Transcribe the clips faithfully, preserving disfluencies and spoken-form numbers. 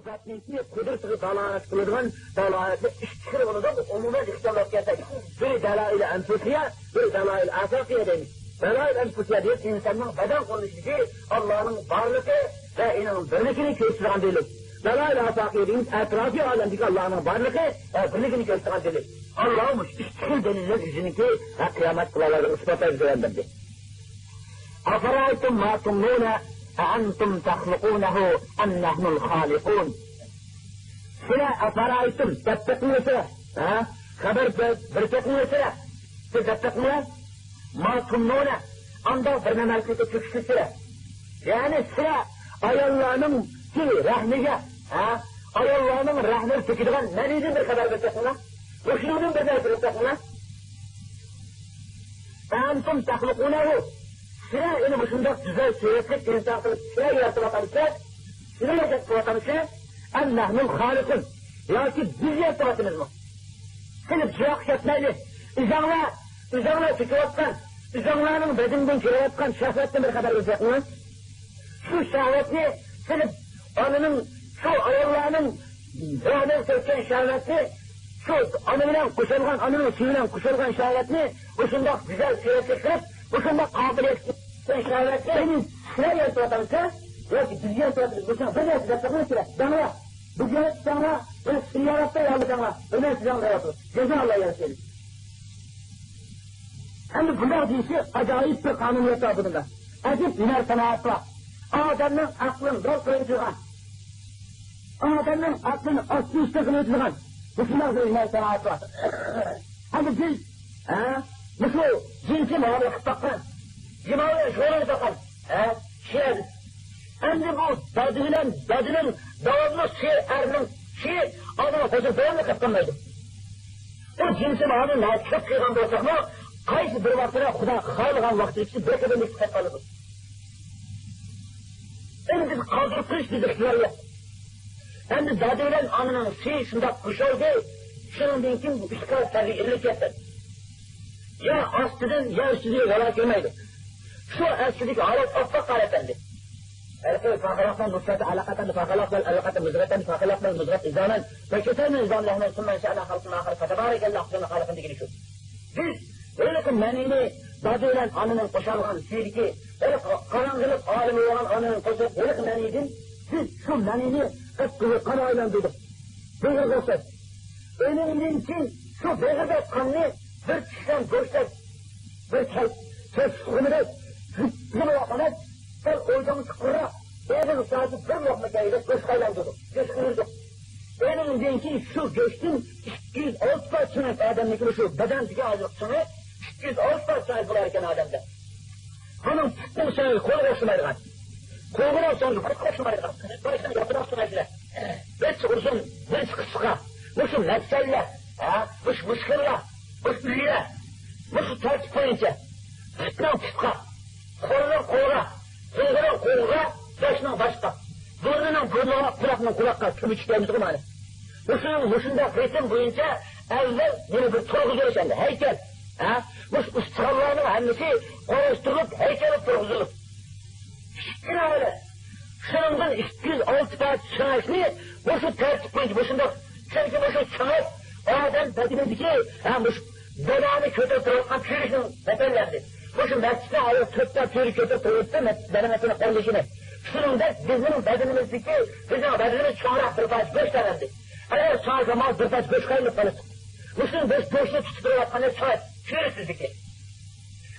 زاتنىڭكى قۇدرىتىگە دالالەت قىلىدىغان دالالەتلەر ئىككى خىل بولىدۇ. بۇ ئومۇمەن ئىختىيارلاپ كەلسەك، بىرى دەلائىل ئەنفۇسىيە، بىرى دەلائىل ئافاقىيە دەيمىز. دەلائىل ئەنفۇسىيە دېگەن ئىنساننىڭ بەدەن قۇرۇلۇشىدىكى ئاللانىڭ بارلىقى ۋە ئېنىڭ بىرلىكىنى كۆرسىتىدىغان دەلىل. دەلائىل ئافاقىيە دېگىنىمىز ئەتراپىي ئالەمدىكى ئاللانىڭ بارلىقى ۋە بىرلىكىنى كۆرسىتىدىغان دەلىل. ئاللا مۇشۇ ئىككى خىل دەلىللەر ئۆزىنىڭكى ۋە قىيامەت كۈنى ئىسپاتلايدۇ دېگەن بەردى. أفرأيتم ما تمنون أأنتم تخلقونه أم نحن الخالقون. سىلەر، ئەفەرەيتۇم، دەپ بېقىڭلار سىلەر. ھە؟ خەۋەر بېرىپ بېقىڭلار سىلەر. سىلەر دەپ بېقىڭلار. ما تمنون، ئانداق بىر نەرسىگە تۆكۈشۈپ سىلەر. يەنى سىلەر ئاياللارنىڭكى رەھمىگە، ھە؟ ئاياللارنىڭ رەھمىگە تۆكىدىغان مەنىدىن بىر خەۋەر بېرىپ بېقىڭلار. مۇشۇنىڭدىن بىر نەرسە بېرىپ بېقىڭلار. أأنتم تخلقونه، سىلەر ئۇنى مۇشۇنداق گۈزەل سۈرەتلىك ئىنسان قىلىپ سىلەر يارىتىۋاتامسىلەر؟ سىلەر يارىتىۋاتامسىلەر؟ أم نحن الخالقون، ياكى بىز يارىتىۋاتىمىزمۇ؟ سىلەر يىراققا كەتمەيلى. ئۆزۈڭلار، ئۆزۈڭلار چېكىۋاتقان، ئۆزۈڭلارنىڭ بەدىنىدىن كېلىۋاتقان شەھۋەتتىن بىر خەۋەر بېرىپ بېقىڭلار. شۇ شەھۋەتنى سېلىپ، ئانىنىڭ، شۇ ئاياللارنىڭ رەھمىگە تۆككەن شەھۋەتنى، شۇ ئانا بىلەن قوشۇلغان، ئانىنىڭ سۈيى بىلەن قوشۇلغان شەھۋەتنى مۇشۇنداق گۈزەل سۈرەتلىك قىلىپ، مۇشۇنداق قابىلىيەتلىك شەھۋەتنى سىلەر يارىتىۋاتامسىلەر ياكى بىز يارىتىۋاتىمىز؟ مۇشۇنىڭ بىر نەرسە دەپ بېقىڭلار سىلەر. دەڭلار. بىز ياراتساڭلار، بىز سىلەر ياراتسا ياللىساڭلار، بىر نەرسە دەڭلار. جازا ئاللا يارىتىدۇ. ئەمدى بۇنداق دېيىشى ئاجايىپ بىر قانۇنىيەت بار بۇنىڭدا. ئەجەب ھۈنەر سانائەت بار. ئادەمنىڭ ئەقلىنى زور قىلىۋېتىدىغان، ئادەمنىڭ ئەقلىنى ئاستى ئۈستى قىلىۋېتىدىغان مۇشۇنداق بىر ھۈنەر سانائەت بار. ئەمدى بىز، ھە، مۇشۇ جىنسىي مۇئامىلە قىلىپ باققان، جىمائىي شۇغۇللىنىپ باققان، ھە، كىشىلەر. ئەمدى بۇ دادا بىلەن دادىنىڭ داۋاملىق سۈيى، ئەرنىڭ سۈيى ئادەم خوجا داۋاملىق قېلىپ قالمايدۇ. بۇ جىنسىي مۇئامىلىنى كۆپ قىلغان بولساقمۇ، قايسى بىر ۋاقىتتا خۇدا خالىغان ۋاقتىدىكىسى بىر قەدەملىك قىلىپ قالىدۇ. ئەمدى بىز قالدۇرۇپ قويۇش بىزدە ئىقتىدار يوق. ئەمدى دادا بىلەن ئانىنىڭ سۈيى شۇنداق خۇشالدى، شۇنىڭدىن كېيىن بۇ ئىككى سەۋىيە ئېرىلىپ كەتتى. يا ئاستىدىن، يا ئۈستىدىن ھاۋا كىرمەيدۇ. شۇ ئەسلىدىكى ھالەت ئاپئاق ھالەت ئەمدى. ھېلىقى فخلقنا النطفة علقة، فخلقنا العلقة مضغة، فخلقنا المضغة عظاما، فكسونا العظام لحما ثم أنشأناه خلقا آخر، فتبارك الله أحسن الخالقين دېگىنى شۇ. بىز ھېلىقى مەنىنى دادا بىلەن ئانىنىڭ قوشالغان سۈيىدىكى ھېلىقى قاراڭغۇلۇق ئالىمى بولغان ئانىنىڭ قوشۇپ ھېلىقى مەنىدىن بىز شۇ مەنىنى قىپقىزىل قانغا ئايلاندۇردۇق. بېغىرغا ئوخشاش. ئۇنىڭدىن كېيىن شۇ بېغىردەك قاننى بىر چىشلەم گۆشتەك، بىر چاي، چاي سۇخۇمىدەك يۇتقىلى ئەمەس، سەل ئويدىڭ چۇقۇرراق، ئېغىز ئۇچراتىپ بىر لوقما كەيدە گۆشكە ئايلاندۇردۇق، گۆشكە ئايلاندۇردۇق. ئۇنىڭدىن كېيىن شۇ گۆشتىن ئىككى يۈز ئالتە پارچە چۆمەك ئادەمنىڭكى شۇ بەدەندىكى ئازلىق چۆمەك ئىككى يۈز ئالتە پارچە چۆمەك بولار ئىكەن ئادەمدە. بۇنىڭ پۇتنىڭ سۆڭىكى قولغا ئوخشىمايدىغان. قولىنىڭ سۆڭىكى پۇتقا ئوخشىمايدىغان. باشنىڭ ياپىراق سۆڭەكلەر. بىرسى ئۇزۇن، بىرسى قىسقا. مۇشۇ مەپسەللەر، ھە؟ مۇشۇ مۇشكىللار، مۇشۇ ئۈيلەر، مۇشۇ تەرتىپ بويىچە پۇتنىڭ پۇتقا، قولنىڭ قولغا، قوڭغۇرنىڭ قوڭغۇرغا، باشنىڭ باشقا، بۇرنىنىڭ بۇرنىغا، قۇلاقنىڭ قۇلاققا، تۈۋىچىك دەيمىزغۇ مانا. مۇشۇ، مۇشۇنداق رىتىم بويىچە ئەۋۋەل يەنە بىر تۇرغۇزۇش ئەمدى، ھەيكەل. ھە؟ مۇشۇ ئۇستىخانلارنىڭ ھەممىسى قورۇشتۇرۇلۇپ، ھەيكەل تۇرغۇزۇلۇپ. كىچىككىنە ھالەت. شۇنىڭدىن ئىككى يۈز ئالتە پارچە چۆمەكنى مۇشۇ تەرتىپ بويىچە مۇشۇنداق، چۈنكى مۇشۇ چۆمەك ئادەم بەدىنىدىكى، ھە، مۇشۇ بەلانى كۆتۈرۈپ تۇرۇۋاتقان تۈگۈشنىڭ مەسىلىسى. مۇشۇ مەسچىتنىڭ ئاياغ تۆت تال تۈگۈش كۆتۈرۈپ تۇرۇۋاتىدۇ، بەدىنىمىزنىڭ قۇرۇلۇشىنى. شۇنىڭدەك بىزنىڭ بەدىنىمىزدىكى، بىزنىڭ بەدىنىمىز چوڭراق بىر پارچە گۆش تەۋەندى. ئەگەر چوڭايسا، مانا بىر پارچە گۆشكە ئايلىنىپ قالىدۇ. مۇشۇ گۆش، گۆشنى تۇتۇپ تۇرۇۋاتقان چوڭايسا، چۈرۈسىزدىكى.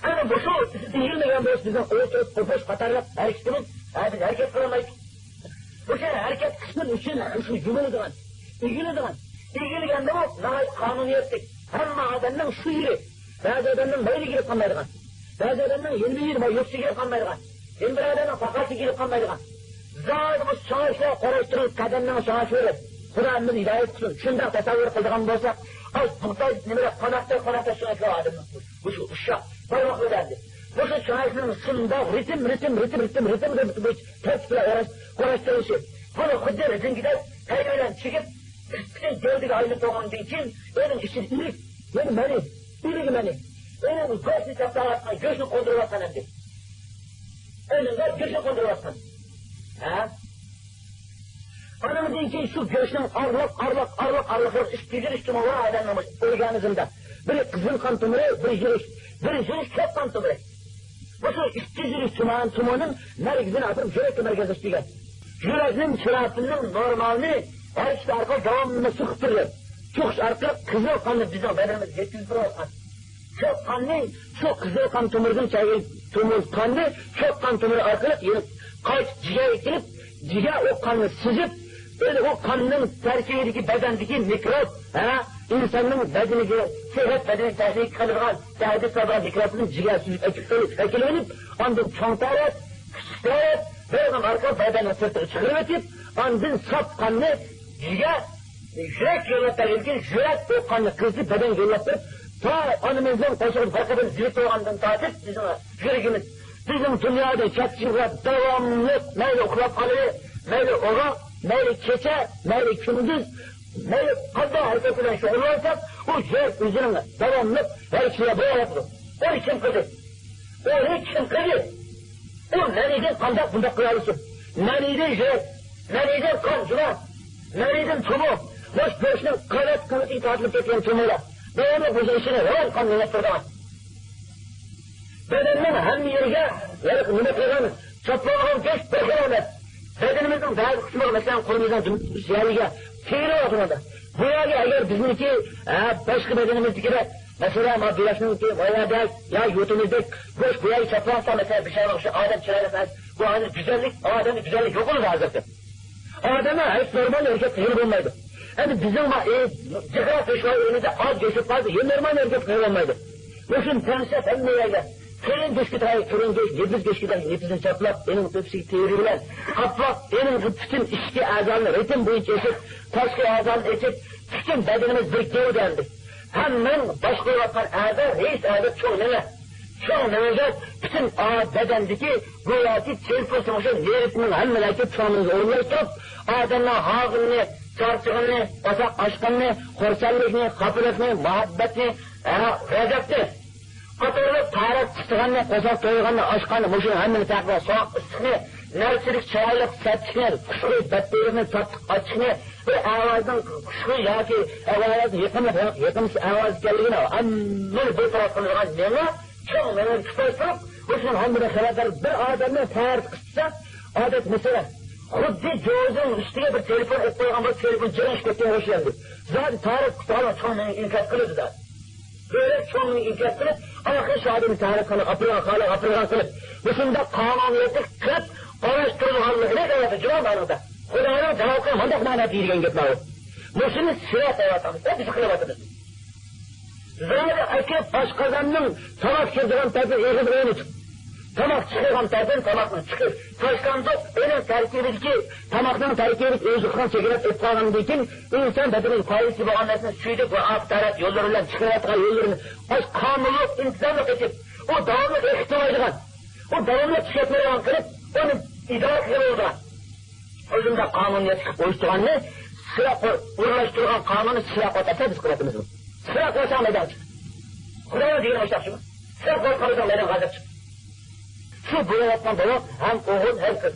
ئەنە مۇشۇ ئېگىلمىگەن بولسا، بىزنىڭ ئولتۇرۇپ، قوپۇش قاتارلىق ھەرىكىتىمىز، ھە، بىز ھەرىكەت قىلالمايدۇ. مۇشۇ ھەرىكەت قىسمى ئۈچۈن مۇشۇ يۇمۇلىدىغان، ئېگىلىدىغان، ئېگىلگەندىمۇ ناھايىتى قانۇنىيەتلىك، ھەممە ئادەمنىڭ شۇ يېرى، بەزى ئادەمنىڭ مەيلى كېلىپ قالمايدىغان، بەزى ئادەمنىڭ يېنى بىر يېرى، يوقسى كېلىپ قالمايدىغان، يەنە بىر ئادەمنىڭ پاقاسى كېلىپ قالمايدىغان. زادى بۇ چوڭايلار قوراش تۇرۇپ، قەدەمنىڭ چوڭايلىرى، خۇدا ھەممىنى ھىدايەت قىلسۇن، شۇنداق تەسەۋۋۇر قىلىدىغان بولساق، ئاز بۇغداي نېمىلەر، قوناقتەك، قوناقتەك چوڭايلار ئادەمنىڭ بۇ، بۇ، بۇ ئۇششاق بارماقلىرى ئەمدى. مۇشۇ چوڭايلىرىنىڭ شۇنداق رىتىم، رىتىم، رىتىم، رىتىم، رىتىم، رىتىم بويىچە تەرتىپ بىلەن قوراش، قوراشتۇرۇلۇشى. بۇنى خۇددى رېزىنكىدەك پەي بىلەن چىگىپ، پۈتۈن گەۋدىگە ئايلىنىپ بولغاندىن كېيىن، ئۇنىڭ ئىچىدە ئىلىك، يەنە مەنى، ئىلىك مەنى. ئۇنىڭ گۆشنى چاپلاۋاتقان، گۆشنى قوندۇرۇۋاتقان ئەمدى. ئۇنىڭغا گۆشنى قوندۇرۇۋاتقان. ھە؟ ئانىڭدىن كېيىن شۇ گۆشنىڭ ئارىلىق، ئارىلىق، ئارىلىق، ئارىلىق بولۇپ ئىككى يۈز ئۈچ تومۇر بار ئادەمنىڭ ئورگانىزمدا. بىرى قىزىل قان تومۇرى، بىرى يۈرەك، بىرى يۈرەك كۆك قان تومۇرى. مۇشۇ ئىككى يۈز ئۈچ تومۇر، تومۇرنىڭ مەركىزىنى ئاپىرىپ يۈرەككە مەركەزلەشتۈرگەن. يۈرەكنىڭ چىراغىنىڭ نورمالنى ھەرىكىتى ئارقىلىق داۋاملىق سۇقۇپ تۇرۇپ، چوقۇش ئارقىلىق قىزىل قاننى بىزنىڭ بەدىنىمىزگە يەتكۈزۈپ تۇرۇۋاتقان. كۆك قاننى شۇ قىزىل قان تومۇردىن كەلگەن تومۇر قاننى كۆك قان تومۇرى ئارقىلىق يېنىپ قايتىپ جىگەرگە كېلىپ، جىگەر ئۇ قاننى سۈزۈپ، ئۆزى ئۇ قاننىڭ تەركىبىدىكى بەدەندىكى مىكروب، ھە، ئىنساننىڭ بەدىنىگە، سېھەت بەدىنىگە تەھلىكە قىلىدىغان، تەھدىت سالىدىغان مىكروبنى جىگەر سۈزۈپ ئەكىلىپ، ئەكىلىۋېلىپ، ئاندىن چوڭ تەرەت، كىچىك تەرەت، بىر ئارقىلىق بەدەننىڭ سىرتىغا چىقىرىۋېتىپ، ئاندىن ساپ قاننى جىگەر، يۈرەك يوللاپ بەرگەندىن كېيىن يۈرەك ئۇ قاننى قىزىتىپ بەدەنگە يوللاپ بېرىپ، تا ئانىمىزنىڭ قوشۇقىنى بىر قېتىم زىلىپ بولغاندىن تارتىپ بىزنىڭ يۈرىكىمىز، بىزنىڭ دۇنيادا كەچ يىللار داۋاملىق مەيلى ئۇخلاپ قالىلى، مەيلى ئوغۇق، مەيلى كېچە، مەيلى كۈندۈز، مەيلى قانداق ھەرىكەت بىلەن شۇغۇللانساق، ئۇ يۈرەك ئۆزىنىڭ داۋاملىق ھەرىكىتىدە بولۇۋاتىدۇ. ئۇنى كىم قىلدى؟ ئۇنى كىم قىلدى؟ ئۇ مەنىدىن قانداق بۇنداق قىلالىسۇن؟ مەنىدىن يۈرەك، مەنىدىن قان، جۇما، مەنىدىن تومۇر، مۇشۇ گۆشنىڭ قەۋەت قەۋىتىگە تارتىلىپ كەتكەن تومۇرلار داۋاملىق مۇشۇ ئىشىنى راۋان قان مېڭىپ تۇرىدىغان. بەدەننىڭ ھەممە يېرىگە ھېلىقى نېمە قىلغان، چاپلانغان گۆش بىر خىل ئەمەس. بەدىنىمىزنىڭ بەزى قىسمىغا، مەسىلەن، قولىمىزنىڭ دۈم-، يەرلىرىگە تېرە ئاتىمىزدا. بۇ يەرگە ئەگەر بىزنىڭكى، ھە، باشقا بەدىنىمىزدىكىدەك، مەسىلەن، ما بېشىمىزدىكى، ما يەردەك، يا يۇرتىمىزدەك گۆش بۇ يەرگە چاپلانسا، مەسىلەن، بىشارغا ئوخشاش ئادەم چىرايلىق ئەمەس. بۇ ھازىر گۈزەللىك، ئادەمنىڭ گۈزەللىكى يوقىلىدۇ ھازىرقى. ئادەمنىڭ ھەرىكىتى نورمال ھەرىكەت قىلغىلى بولمايدۇ. ئەمدى بىزنىڭ ما، ئى، جىقراق پېشۋا ئۆيىمىزدە ئاز گۆش بولۇپ قالسا، يەنە نورمال ھەرىكەت قىلغىلى بولمايدۇ. مۇشۇنى تەڭشەپ ھەممە يەرگە قېلىن گۆشكە تايىنىپ، قېلىن گۆش، نېپىز گۆشكە تايىنىپ، نېپىزنى چاپلاپ، ئېنىڭ تۆپىسىگە تېرە بىلەن قاپلاپ، ئېنىڭ پۈتۈن ئىچكى ئەزالىرىنى رىتىم بويىچە ئېچىپ، تاشقى ئەزالىرىنى ئېچىپ، پۈتۈن بەدىنىمىز بىر گەۋدە ئەمدى. ھەممىنىڭ باش قويۇۋاتقان ئەزا، رەئىس ئەزا چوڭ مېڭە. چوڭ مېڭىگە پۈتۈن ئا-، بەدەندىكى گوياكى تېلېفون سۇمۇشۇ نېرۋىنىڭ ھەممىلەرگە چوڭ مېڭىگە ئورۇنلاشتۇرۇپ، ئادەمنىڭ ھاغىنىنى، چارچىغىنىنى، قورساق ئاچقىنىنى، خۇرسەنلىكنى، خاپىلىقنى، مۇھەببەتنى، ھە، غەزەپنى، قاتارلىق تارىپ قىستىغاننى، قورساق تويغاننى، ئاچقاننى، مۇشۇنىڭ ھەممىنى پەرقلەپ، سوغۇق ئىسسىقنى، نەرسىلىك چىرايلىق سەپچىكنى، خۇشخۇي بەتبەيلىكنى، تاتلىق ئاچچىقنى، بىر ئاۋازنىڭ خۇشخۇي ياكى ئاۋازنىڭ يېقىملىق ياكى يېقىمسىز ئاۋاز ئىكەنلىكىنى ھەممىنى بىر تەرەپ قىلىدىغان مېڭە، چوڭ مېڭىنى تۇتاشتۇرۇپ، مۇشۇنىڭ ھەممىدىن خەۋەردار بىر ئادەمنى تارىپ قىستىسا، ئادەت مەسىلە، خۇددى جوزىنىڭ ئۈستىگە بىر تېلېفون ئېلىپ قويغان بولسا، تېلېفون جىرىڭ چۈشۈپ كەتكەن ئوخشايدۇ. زادى تارىپ قىستىغان چوڭ مېڭە ئىنكاس قىلىدۇ زادى. بۆرەك چوڭنى ئىنكاس قىلىپ، ئاخىرى شۇ ئادەمنى تەھرىر قىلىپ، ئاپىرىدىغان خالىغا ئاپىرىدىغان قىلىپ، مۇشۇنداق قانۇنىيەتلىك قىلىپ ئاراشتۇرىدىغانلىقىنى دەۋاتىدۇ جۇما مەنىدە. خۇدانىڭ جاۋابى مانداق مەنىدە دېيىلگەن گەپ ماۋۇ. مۇشۇنى سىرە دەۋاتىمىز، بىز قىلىۋاتىمىز. زادى ئەكىپ ئاشقازاننىڭ تاماق كىرىدىغان تەرىپى ئېغىز ئورنىتىپ، تاماق چىقىدىغان تەرىپىدىن تاماقنى چىقىپ تاشلاندۇق، ئېنىڭ تەركىبىدىكى، تاماقنىڭ تەركىبىدىكى ئۆزى قىلغان چېكىنىپ ئېلىپ قالغاندىن كېيىن، ئىنسان بەدىنىگە پايدىسى بولغان نەرسىنى سۈيدۈك ۋە ئاق تەرەت يوللىرى بىلەن چىقىرىۋاتقان يوللىرىنى ئاش قانۇنلۇق، ئىنتىزاملىق ئېچىپ، ئۇ داۋاملىق ئېقىپ تۇرمايدىغان، ئۇ داۋاملىق چىقىپ تۇرىدىغان قىلىپ، ئۇنى ئىدارە قىلىۋالىدىغان. ئۇ شۇنداق قانۇنىيەتلىك ئۇيۇشتۇرغاننى سىرە قو-، ئورۇنلاشتۇرغان قانۇننى سىرە قويۇپ ئەتە بىز قىلىۋاتىمىزمۇ؟ سىرە قويساڭ مەيدان چىق. خۇدانىڭ دېگىنى مۇشۇنداق شۇ. سىرە قويۇپ قالساڭ مەيدان غەزەپ چىق. شۇ بولۇۋاتقان بوۋاق ھەم ئوغۇل ھەم قىز.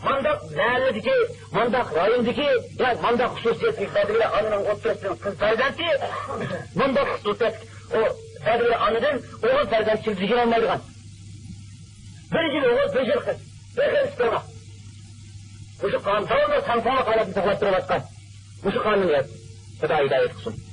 مانداق مەھەللىدىكى، مانداق رايوندىكى، يا مانداق خۇسۇسىيەتلىك دادە بىلەن ئانىنىڭ ئوتتۇرىسىدىن قىز پەرزەنتى، مانداق خۇسۇسىيەتلىك ئۇ دادە بىلەن ئانىدىن ئوغۇل پەرزەنت كېلىپ يېگىلەلمەيدىغان. بىر يىل ئوغۇل، بىر يىل قىز. بىر خىل سىپىرما. مۇشۇ قان داۋاملىق ساڭساڭلىق ھالەتنى ساقلاپ تۇرۇۋاتقان. مۇشۇ قانۇنىيەت. خۇدا ھىدايەت قىلسۇن.